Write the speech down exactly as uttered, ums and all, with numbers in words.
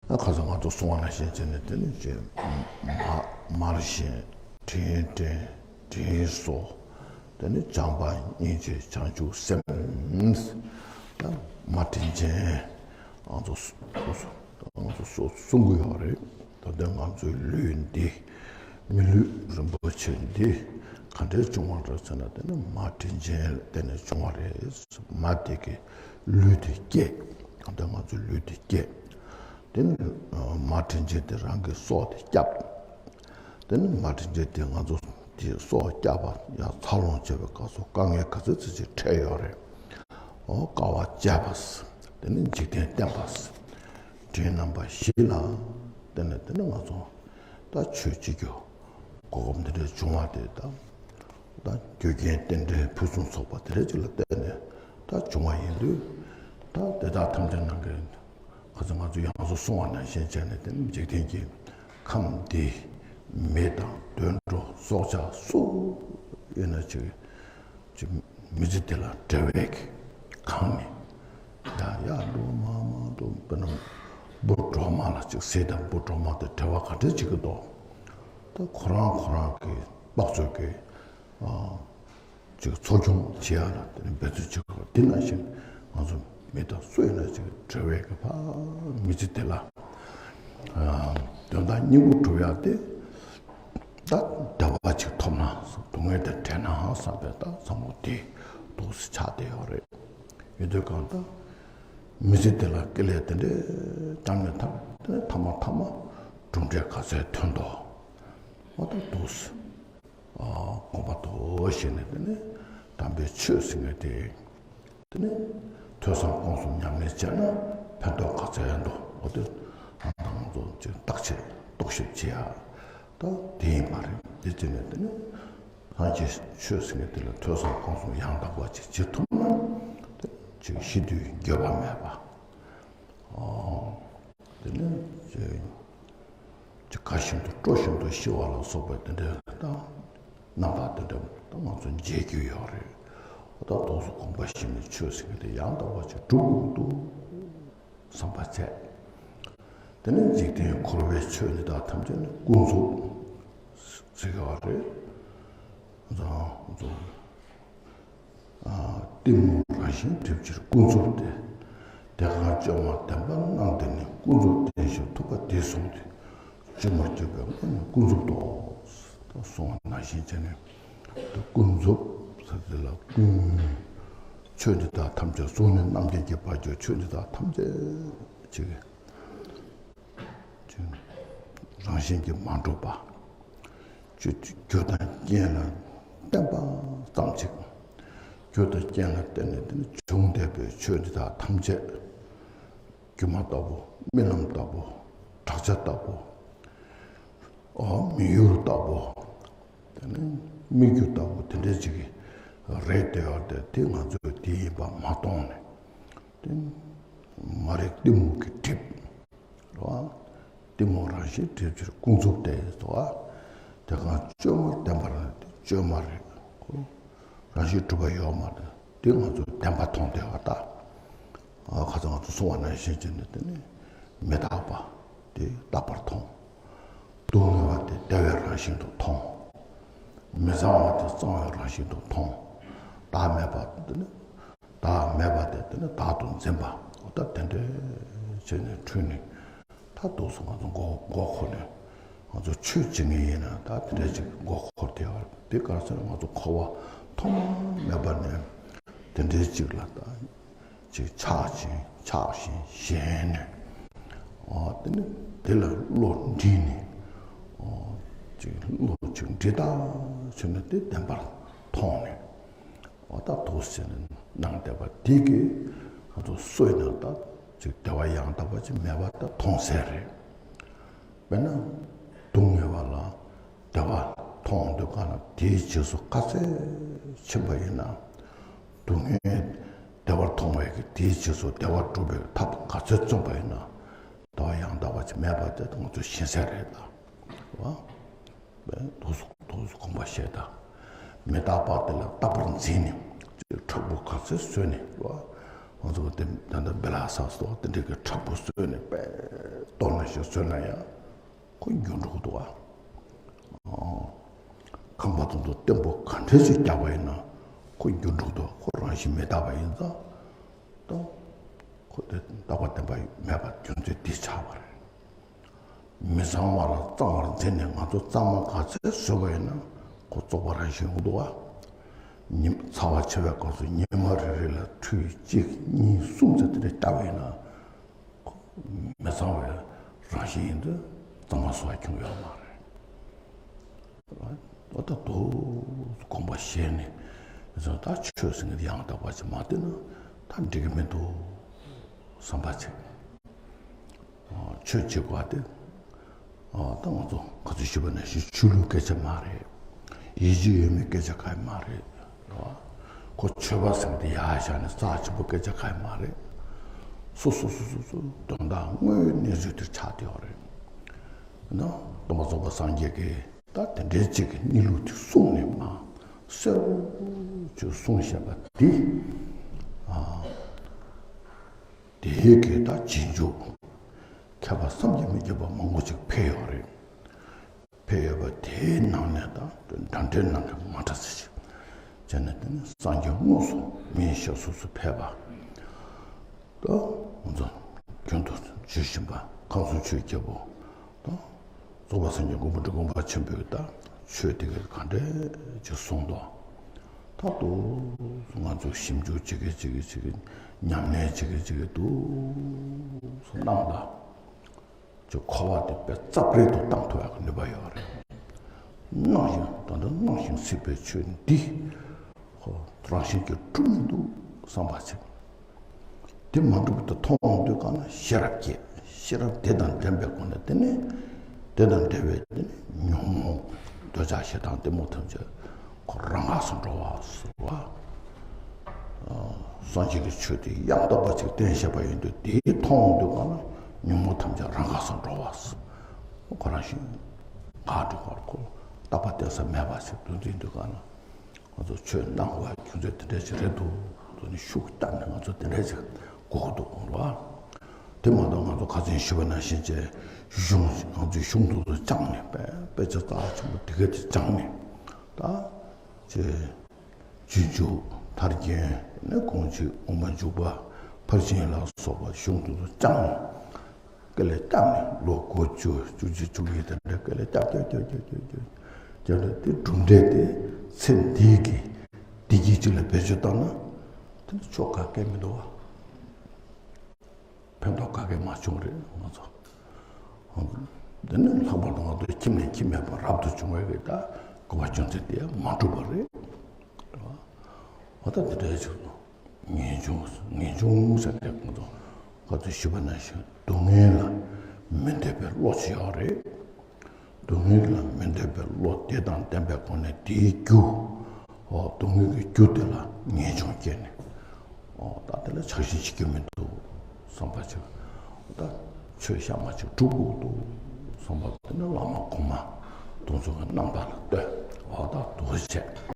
ད་ཁ་སང་ང་ཚོ་གསུང་བ་ནང་བཞིན་བྱས་ནས། དེ་ནི་ཅེས་མ་མར་ཞེན། དྲིན་དྲན། དྲིན་གཟོ། དེ་ནི་བྱམས་པ་སྙིང་རྗེ་བྱང་ཆུབ་སེམས། ད་མ་དྲིན་ཅན་ང་ཚོ་སོ་སོ་ང་ཚོ་སོ་གསུང་གི་ཡོད་རེད། ད་ལྟ་ང་ཚོའི་ལུས་འདི་མི་ལུས་རིན་པོ་ཆེ་འདི་ག་འདྲས་བྱུང་བ་རེད་ཟེར་ན། དེ་ནི་མ་དྲིན་ཅན་ལ་བརྟེན་ནས་བྱུང་བ་རེད། མ་དེ་གི་ལུས་དེ་སྐྱེས། ད་ལྟ་ང་ཚོའི་ལུས་དེ་སྐྱེས། དེ་ནི་མ་དྲིན་ཅན་དེ་རང་གི་སྲོག་དེ་བསྐྱབས། དེ་ནི་མ་དྲིན་ཅན་དེ་ང་ཚོ་དེའི་སྲོག་བསྐྱབས་པ་ཡང་འཚར་ལོངས་བྱེད་པའི་སྐབས་སུ་དཀའ་ངལ་ག་ཚོད་ཅིག་འཕྲད་ཡོད་རེད། འོ། དཀའ་བ་སྤྱད་པ། དེ་ནི་འཇིག་རྟེན་བསྟན་པ། དྲིན་རྣམ་པ་བཞི་ལ་བརྟེན་ནས། དེ་ནི་ང་ཚོ་ད་ཆོས་བྱེད་རྒྱུ་གོ་སྐབས་འདི་འདྲ་བྱུང་བ་དེ། ད་ད་རྒྱུ་རྐྱེན་རྟེན་འབྲེལ་ཕུན་སུམ་ཚོགས་པ་དེ་འདྲ་ཅིག་ལ་བརྟེན་ནས་ད་བྱུང་བ་ཡིན་དུས། ད་དེ་དག་ཐམས་ཅད་ནང་གི། ཁ་སང་ང་ཚོ་ཡང་སོ་གསུང་བ་ནང་བཞིན་བྱས་ནས། དེ་ནི་འཇིག་རྟེན་གྱི་ཁམས་འདི་མི་དང་དུད་འགྲོ་སྲོག་ཆགས་སུ་ཡིན་ན་ཅིག་ཅིག་མི་ཚེ་འདི་ལ་བྲེལ་བས་གང་ནས་ཡར་ཡར་འགྲོ། མར་མར་འགྲོ། དཔེར་ན་འབུ་གྲོག་མ་ལ་ཅིག་གཟིགས་དང་། འབུ་གྲོག་མ་དེ་བྲེལ་བ་ག་འདྲས་བྱེད་ཀྱི་འདུག་ད་ཁོ་རང་ཁོ་རང་གི་དཔག་ཚོད་ཀྱི་ཨ། ཅིག་འཚོ་སྐྱོང་བྱེད་ཡག་ལ་དེ་ནི་འབད་བརྩོན་བྱེད་དགོས། དེ་ནང་བཞིན་ང་ཚོ་མི་དང་སུ་ཡིན་ན་ཅིག་བྲེལ་བས་ཀྱི་ཕ་མི་ཚེ་དེ་ལ། ཨ། དོན་དག་སྙིང་པོ་སྒྲུབ་ཡག་དེ། ད་བདེ་བ་ཅིག་ཐོབ་ན། སྡུག་བསྔལ་དང་བྲལ་ནའང་བསམ་པའི་ད་བསམ་བློ་དེ་འདུག་སེ་ཆགས་བསྡད་ཡོད་རེད། ཡིན་དུས་གང་ལྟར་མི་ཚེ་དེ་ལ་དཀའ་ལས་དེ་འདྲས་བརྒྱབ་ནས། ད་དེ་ནི་མཐའ་མ་མཐའ་མ་གྲུབ་འབྲས་ག་ཚད་ཐོན་འདུག་འོ། ད་འདུག་སེ། ཨ། དགོངས་པ་མཐོ་བོ་བཞེས་ནས། དེ་ནི་དམ་པའི་ཆོས་ཟེར་མཁན་དེ། དེ་ནི་ཐོས་བསམ་སྒོམ་གསུམ་ཉམས་ལེན་བྱས་ན་ཕན་ཐོགས་ག་ཚད་འདུག་འོ། དེ་ཨ་ང་ཚོ་ཅིག་བརྟག་དཔྱད་རྟོག་ཞིབ་བྱེད་ཡག་ད་དེ་ཡིན་པ་རེད། དེ་བྱས་ནས་དེ་ནི་སངས་རྒྱས་ཆོས་ཟེར་མཁན་དེ་ལ་ཐོས་བསམ་སྒོམ་གསུམ་ཡང་དག་པ་ཅིག་བྱེད་ཐུབ་ན། དེ་ཅིག་ཤི་དུས་འགྱོད་པ་མེད་པ། ཨ། དེ་ནས་ཅིག་ཅིག་དགའ་བཞིན་དུ་སྤྲོ་བཞིན་དུ་ཤི་བ་ལ་སོགས་པ་དེ་འདྲའི་ད་རྣམ་པ་དེ་འདྲ་ད་ང་ཚོ་མཇལ་རྒྱུ་ཡོད་རེད། ད་དུང་སོ་དགོངས་པ་བཞེས་ནས་ཆོས་ཟེར་མཁན་དེ་ཡང་དག་པ་ཅིག་སྒྲུབ་དགོས་འདུག་བསམ་པ་བྱས། དེ་ནས་འཇིག་རྟེན་འཁོར་བའི་ཆོས་འདི་དག་ཐམས་ཅད་ནི་ཀུན་རྫོབ་ཟེར་གྱི་ཡོད་རེད། ད་ང་ཚོ། ཨ། གཏི་མུག་རང་བཞིན་སྒྲིབ་ཕྱིར་ཀུན་རྫོབ་སྟེ། དེ་གང་བཅོས་མར་བདེན་པར་སྣང་དེ་ནི། ཀུན་རྫོབ་བདེན་ཞེས་ཐུབ་པ་དེས་བཟུང་སྟེ། བཅོས་མར་གྱུར་པའི་དངོས་ནི་ཀུན་རྫོབ་ཏོ། ད་གསུངས་པ་ནང་བཞིན་བྱས་ནས། ད་ཀུན་རྫོབ་ཟེར་དེ་ལ་ཀུན། ཆོས་འདི་དག་ཐམས་ཅད་གཟུགས་ནས་རྣམ་མཁྱེན་གྱི་བར་གྱུར་ཆོས་འདི་དག་ཐམས་ཅད་ཅིག་རང་བཞིན་གྱིས་མ་གྲུབ་པ། རྒྱུ་དང་རྐྱེན་ལ་བརྟེན་པ་ཙམ་ཅིག་རྒྱུ་དང་རྐྱེན་ལ་བརྟེན་ནས་དེ་ནི་བྱུང་བསྡད་པའི་ཆོས་འདི་དག་ཐམས་ཅད། སྒྱུ་མ་ལྟ་བུ། རྨི་ལམ་ལྟ་བུ། བྲག་ཆ་ལྟ་བུ། འོ། མི་ཡུལ་ལྟ་བུ། དེ་ནི་སྨིག་རྒྱུ་ལྟ་བུ་དེ་འདྲ་ཅིག་རེད་བསྡད་ཡོད་དེ། དེ་ང་ཚོས་དེ་ཡིན་པ་མ་མཐོང་ནས། དེ་མ་རིག་གཏི་མུག་གིས་བསྒྲིབས། རེད་བ། གཏི་མུག་རང་བཞིན་སྒྲིབ་ཕྱིར་ཀུན་རྫོབ་སྟེ་ཟེར་བ། དེ་གང་བཅོས་མར་བདེན་པར་སྣང་དེ་བཅོས་མ་རེད། ཁོ་རང་བཞིན་གྲུབ་པ་ཡོད་མ་རེད། དེ་ང་ཚོས་བདེན་པ་མཐོང་བསྡད་པ་ད། ཨ། ཁ་སང་ང་ཚོ་གསུངས་པ་ནང་བཞིན་བྱས་ནས། དེ་ནི་མི་རྟག་པ་དེ་རྟག་པར་མཐོང་། སྡུག་བསྔལ་བ་དེ་བདེ་བའི་རང་བཞིན་དུ་མཐོང་། མི་གཙང་བ་དེ་གཙང་བའི་རང་བཞིན་དུ་མཐོང་། བདག་མེད་པ་དེ་ནི། བདག་མེད་པ་དེ་དེ་ནི་བདག་ཏུ་འཛིན་པ། འོ། ད་དེ་འདྲ་བྱས་ནས་འཁྲུལ་ནས། ད་དུང་སོ་ང་ཚོ་མགོ་མགོ་འཁོར་ནས། ང་ཚོ་ཆོས་བྱེད་མཁན་ཡིན་ན་ད་དེ་འདྲ་ཅིག་མགོ་འཁོར་བསྡད་ཡོད་རེད། དེ་ག་རེ་ཟེར་ན། ང་ཚོ་འཁོར་བ་ཐོག་མ་མེད་པ་ནས་དེ་འདྲའི་ཅིག་ལ་ད་ཅིག་ཆགས་ཤིང་ཆགས་ཤིང་ཞེན་ནས། འོ། དེ་ནི་དེ་ལ་བློ་འདྲིས་ནས། འོ། ཅིག་བློ་ཅིག་འདྲི་ལྟ་བྱས་ནས་དེ་བདེན་པར་མཐོང་ནས། འོ། ད་འདུག་སེ་སྣང་བསྡད་པ་དེ་གིས་ང་ཚོ་སུ་ཡིན་ན་ད་ཅིག་བདེ་བ་ཡང་དག་པ་ཅིག་མེད་པ་ད་མཐོང་གསལ་རེད། དཔེར་ན་སྡུག་བསྔལ་བ་ལ་བདེ་བ་མཐོང་དུས་ག་ན། དེའི་རྗེས་སུ་ག་ཚད་ཕྱིན་པ་ཡིན་ན། སྡུག་བསྔལ་བདེ་བར་མཐོང་བའི་གི་དེའི་རྗེས་སུ་བདེ་བ་སྒྲུབ་པའི་ཐབས་ག་ཚད་བརྩོན་པ་ཡིན་ན། བདེ་བ་ཡང་དག་པ་ཅིག་མེད་པ་དེ་ང་ཚོས་ཤེས་གསལ་རེད་ད། བ། དུས་སུ་དུས་སུ་དགོངས་པ་བཞེས་དང་། མི་རྟག་པ་དེ་ལ་རྟག་པར་འཛིན་ནས། དྲག་པོ་ག་ཚོད་བཟོས་ནས་བ། ང་ཚོ་གི་དེ་ད་ལྟ་བེ་ལ་ས་སོགས་དེ་འདྲའི་གི་མཁྲེགས་པོ་བཟོས་ནས་དཔེ་གཏོར་མ་ཞིག་བཟོས་ན་ཡང་ཁོ་འགྱུར་འགྲོ་གི་འདུག་ཨ། ཁང་པ་དེ་ཚོ་བརྟན་པོ་ག་འདྲ་ཞིག་རྒྱག་པ་ཡིན་ན་ཁོ་འགྱུར་འགྲོ་གི་འདུག་ཁོ་རང་བཞིན་མི་རྟག་པ་ཡིན་ཙང་། ད་ཁོ་དེ་རྟག་པ་བརྟན་པ་མེད་པ་རྒྱུ་མཚན་འདི་ཆགས་པ་རེད། མི་གཙང་བ་ལ་གཙང་བར་འཛིན་ནས་ང་ཚོ་གཙང་མ་ག་ཚད་བཟོས་པ་ཡིན་ན་ཁོ་བཙོག་པ་རང་བཞིན་འདུག་བ། ཉི་ཚ་བ་ཆེ་བའི་སྐབས་སུ་ཉི་མ་རེ་རེ་ལ་ཁྲུས་གཅིག་གཉིས་གསུམ་ཙམ་དེ་འདྲ་བཏབ་པ་ཡིན་ན་ཁོ་མི་གཙང་བའི་རང་བཞིན་ཡིན་དུས་གཙང་མ་བཟོ་བ་ཁྱོན་ཡོད་མ་རེད། ཨོ་ད་དུ་དགོངས་པ་བཞེས་ནས་ད་ཆོས་ཟེར་མཁན་དེ་ཡང་དག་པ་ཅིག་མ་བསྟེན་ན་ད་འགྲིག་གི་མི་འདུག་བསམ་པ་ཅིག་ཆོས་བྱེད་དགོས་པ་དེ། ད་ང་ཚོ་ག་ཚོད་ཞུས་པ་ནང་བཞིན་ཆོས་ལུགས་སྐད་ཆ་མ་རེད། ཡིད་ཆེས་ཡོད་མེད་སྐད་ཆ་གང་ཡང་མ་རེད། རེད་བ། ཁོ་ཆོས་པ་ཟེར་མཁན་དེ་ཡར་བཞག་ནས་རྩ་ཆེན་པོ་སྐད་ཆ་གང་ཡང་མ་རེད། སོ་སོ་སོ་སོ་སོ་དོན་དག་དངོས་ཡོད་གནས་ཚུལ་དེར་ཆགས་བསྡད་ཡོད་རེད། ན་སྟོན་པ་རྫོགས་པ་སངས་རྒྱས་ཀྱིས་ད་དེ་འདྲའི་ཅིག་གི་གནས་ལུགས་དེ་གསུངས་ནས་མ་གསལ་པོ་ཅིག་གསུངས་བཞག་པ་འདི། ཨ། དེའི་གི་ད་རྗེས་འཇུག་མཁས་པ་བསམ་གྱིས་མི་ཁྱབ་པ་མང་པོ་ཅིག་ཕེབས་ཡོད་རེད། ཕེབས་ཡོད་པ་དེའི་ནང་ནས་ད་འདྲ་འདྲའི་ནང་གི་མ་འདྲ་ཚིག་ཅིག་བྱས་ནས་དེ་ནི་སངས་རྒྱས་དངོས་སུ་མིའི་ཞབས་སོར་སུ་ཕེབས་པ། ད་ང་ཚོ་རྒྱུན་དུ་བརྗོད་བཞིན་པ་ཁམས་གསུམ་ཆོས་ཀྱི་རྒྱལ་པོ་དང་། རྫོགས་པ་སངས་རྒྱས་མགོན་པོ་འདྲེ་མགོན་པ་ཆེན་པོས་ད་ཆོས་དེ་ག་འདྲ་ཅིག་གསུངས་འདུག་ད་དུ་ང་ཚོ་ཞིབ་འཇུག་བྱེད་ཀྱི་བྱེད་ཀྱི་བྱེད་ཀྱི་ཉམས་ལེན་བྱེད་ཀྱི་བྱེད་ཀྱི་འདུག་སེ་གནང་ད། ཅིག་འཁོར་བ་དེ་དཔེ་རྩབ་རལ་དུ་བཏང་ཐུབ་ཡག་གི་ནུས་པ་ཡོད་རེད། སྣང་ཞིང་ད་ལྟ་སྣང་ཞིང་སྲིད་པའི་ཆོས་འདི་ཁོ་རང་བཞིན་གྱིས་གྲུབ་མི་འདུག་བསམ་པ་ཅིག་དེ་མ་གྲུབ་པ་དེ་མཐོང་འོང་དུས་གང་ན་ཤེས་རབ་སྐྱེ། ཤེས་རབ་དེ་དང་ལྡན་པའི་སྒོ་ནས་དེ་ནི་དེ་དང་འབྲེལ་བའི་དེ་ནི་ཉོན་མོངས་འདོད་ཆགས་ཞེ་སྡང་གཏི་མུག་ཐམས་ཅད་ཁོ་རང་འགགས་སུ་འགྲོ་བ་ཟེར་བ། སངས་རྒྱས་ཀྱི་ཆོས་དེ་ཡང་དག་པ་ཅིག་བསྟན་བཞག་པ་ཡིན་དུས་དེའི་མཐོང་འོང་དུས་གང་ན་ཉོན་མོངས་ཐམས་ཅད་རང་འགགས་སུ་འགྲོ་བ་ཟེར། ཁོ་རང་བཞིན་འགག་འགྲོ་བར་ཁོ་རྟག་པ་བརྟེན་ས་མེད་པ་ཞིག་ཏུ་འཛིན་དུས་གང་ན། ང་ཚོ་ཆོས་གནང་དགོས་པའི་རྒྱུ་མཚན་དེ་འདྲ་ཞིག་རེད་འདུག་དོ་ནི་ཤུགས་བཏབ་ནས་ང་ཚོ་དེ་འདྲ་ཞིག་དགོས་ཀྱི་འདུག་དགོངས་རོགས། དེ་མ་གཏོགས་ང་ཚོ་ཁ་སང་ཞུས་པ་ནང་བཞིན་བྱས་གཞུང་ང་ཚོའི་གཞུང་དེ་ཚོ་བཅངས་ནས་དཔེ་དཔེ་ཆ་རྩ་ཆེན་པོ་དེ་ག་དེ་བཅངས་ནས་ད་བྱས་རྗེས་འཇུག་ཐར་རྒྱན་ནས་གོང་ཆེན་དབུ་མ་འཇུག་པ་ཕར་ཕྱིན་ལ་སོགས་པ་གཞུང་དེ་ཚོ་བཅངས་ནས། དཀའ་ལས་བརྒྱབ་ནས་ལོ་དགུ་བཅུ་བཅུ་གཅིག་བཅུ་གཉིས་དེ་འདྲ་དཀའ་ལས་བརྒྱབ་བརྒྱབ་བརྒྱབ་བརྒྱབ་བརྒྱབ་བརྒྱབ་ནས་དེ་གྲུབ་འབྲས་དེ་ཚེ་འདིའི་གི་བདེ་སྐྱིད་ཅིག་ལ་བེད་སྤྱོད་བཏང་ན་དེ་ནི་ཆོ་ག་གལ་མི་འདུག་བ། ཕན་ཐོགས་ག་གེ་མ་བྱུང་རེད་ང་ཚོ། དེ་ནི་ལྷག་པར་དུ་ང་ཚོ་ཁྱིམ་ནས་ཁྱིམ་མེད་པར་རབ་ཏུ་བྱུང་བའི་གི་ད་དགོས་པ་རྒྱུ་མཚན་དེ་མ་གྲུབ་པ་རེད། འོ་ད་དེ་འདྲའི་ཆོས་དང་། ངེས་འབྱུང་། ངེས་འབྱུང་ཟེར་ཏེ་ཁོང་ཚོ་ག་ཚོད་ཞུས་པ་ནང་བཞིན་སྡུག་བསྔལ་ལ་མི་འདོད་པའི་བློ་ཅིག་ཡོད་རེད། སྡུག་བསྔལ་ལ་མི་འདོད་པའི་བློ་དེ་དང་ལྡན་པའི་སྒོ་ནས་དེའི་རྒྱུ། འོ་སྡུག་བསྔལ་གྱི་རྒྱུ་དེ་ལ་ངེས་འབྱུང་སྐྱེས་ནས། འོ་ད་དེ་ལ་ཆགས་ཞེན་བྱེད་རྒྱུ་མི་འདུག་བསམ་པ་ཅིག་འོ་ད་ཆོས་གཤའ་མ་ཅིག་སྒྲུབ་དགོས་འདུག་བསམ་པ་དེ་ནི་བླ་མ་གོང་མ་དེ་ཚོ་གི་རྣམ་པ་ལ་ལྟོས། འོ་ད་འདུག་བྱས།